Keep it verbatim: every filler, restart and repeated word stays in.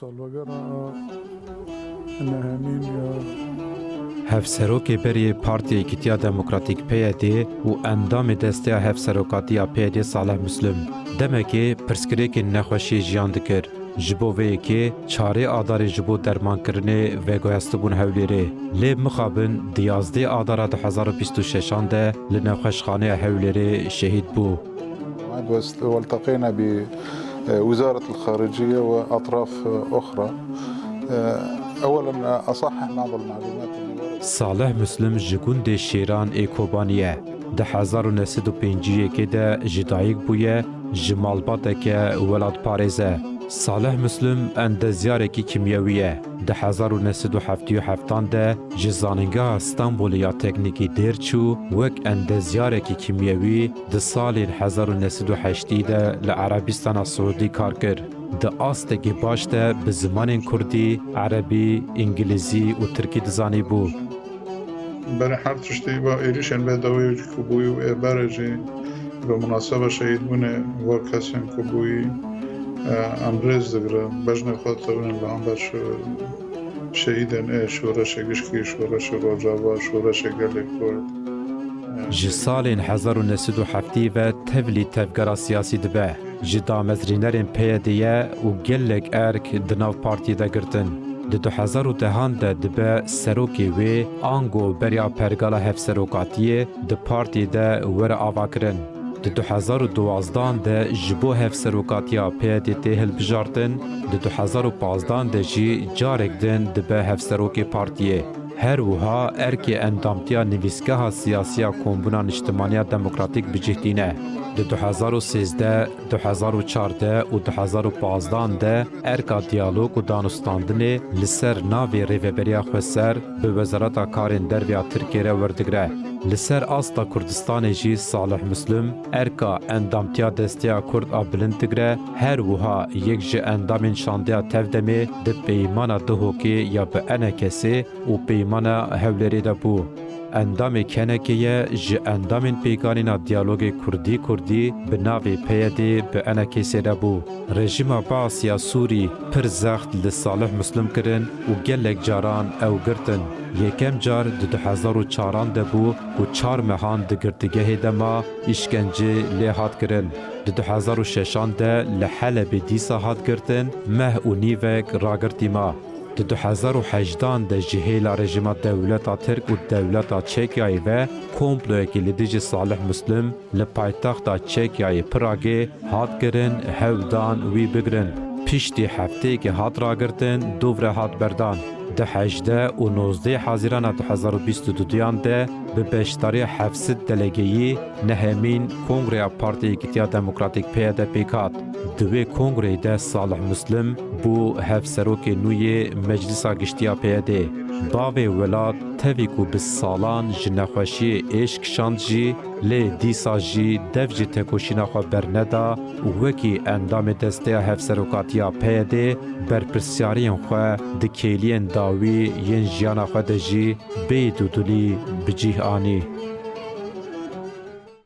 Salvegera nehemîn ya. Hevserokê berê Partiya Yekîtiya Demokratîk P Y D û endamê Desteya Hevserokatiya P Y D Salih Muslim demekê pirsgirêkên nexweşiyê jiyan dikir. Ji bo vê yekê çarê Adarê ji bo dermankirinê veguhestibûn Hewlêrê. Lê mixabin di yazdê Adara du hezar û bîst û şeşan de li nexweşxaneya Hewlêrê şehîd bû. والتقينا بوزارة الخارجية وأطراف أخرى. أولا أصحح بعض المعلومات اللي وردت. Salih Muslim ji gundê Şêran ê Kobanî ye. Di hezar û neh sed û pêncî yekê de ji dayik bûye, ji malbateke welatparêz e. Salih Muslim endezyarekî kîmyewî ye. Di hezar û neh sed û heftê û heftan de ji Zanîngeha Stenbolê ya Teknîkî dêr çû, wek endezyarekî kîmyewî di salên hezar û neh sed û heştê de li Erebistana Siûdî kar kir. Di astekî baş de bi zimanên kurdî, erebî, îngilîzî û tirkî dizanîbû. Berê her tiştî ba êrîşên be dawiyê ku bûyî û ê berê jî bi munaseba şehîdbûnê va kesên ku bûyî, e, em rêz digirin. Bejnê xwe dixwînin li hember şi-, şehîdên ê şoreşê gişkî, şoreşê Rojava, şoreşê gelê Kurd. E, Ji salên hezar û neh sed û heftê ve tevlî tevgera siyasî dibe. Ji damezrînerên P Y D'ê ye û gelek erk di nav partiyê de girtin. Di du hezar û dehan de dibe serokê wê, ango beriya pergala hevserokatiyê di partiyê de were avakirin. Di du hezar û duwazdan de ji bo hevserokatiya P Y D'ê tê hilbijartin, di du hezar û pazdan de jî carek din dibe hevserokê partiyê. Her wiha erkê endamtiya Nivîsgeha Siyasî ya Kombûna Niştimaniya Demokratîk bi cih tîne. Di du hezar û sêzdeh, du hezar û çardeh û du hezar û pazdan de erka diyalog û danûstandinê li ser navê Rêveberiya Xweser bi Wezareta Karên Derve ya Tirkiyê re werdigire. Li ser asta Kurdistanê jî Salih Muslim erka endamtiya Desteya Kurd a bilind digire, her wiha yek ji endamên Şandeya Tevdemê di peymana Duhokê ya bi ENKSê û peymana Hewlêrê de bû. Endamê KNK'ê ye, ji endamên pêkanîna diyalogê Kurdî-Kurdî bi navê P Y D'ê bi ENKSê re bû. Rejîma Baasî ya Sûrî pir zext li Salih Muslim kirin û gelek caran ew girtin. Yekem car di du hezar û çaran de bû ku çar mehan di girtîgehê de ma, îşkence lê hat kirin. Di du hezar û şeşan de li Helebê dîsa hat girtin, meh û nîvek ragirtî ma. Di du hezar û hejdan de ji hêla rejîma dewleta Tirk û dewleta Çekyayê ve komployekî li dijî Salih Muslim li paytexta Çekyayê Pragê hat kirin, hewl dan wî bigirin. Piştî hefteyekê hat ragirtin, dûv re hat berdan. Di hejdeh û nozdeh Hezîrana du hezar û bîst û duduyan de bi beşdariya heft sed delegeyî nehemîn Kongreya Partiya Yekîtiya Demokratîk P Y D pêk hat. Di wê kongreyê de Salih Muslim bû hevserokê nû yê Meclisa Giştî ya P Y D'ê. Bavê welat tevî ku bi salan ji nexweşiyê êş kişand jî, lê dîsa jî dev ji tekoşîna xwe berneda û wekî endamê Desteya Hevserokatiya P Y D'ê berpirsyariyên xwe di kêliyên dawî yên jiyana xwe de jî bê dûdilî bi cih anî.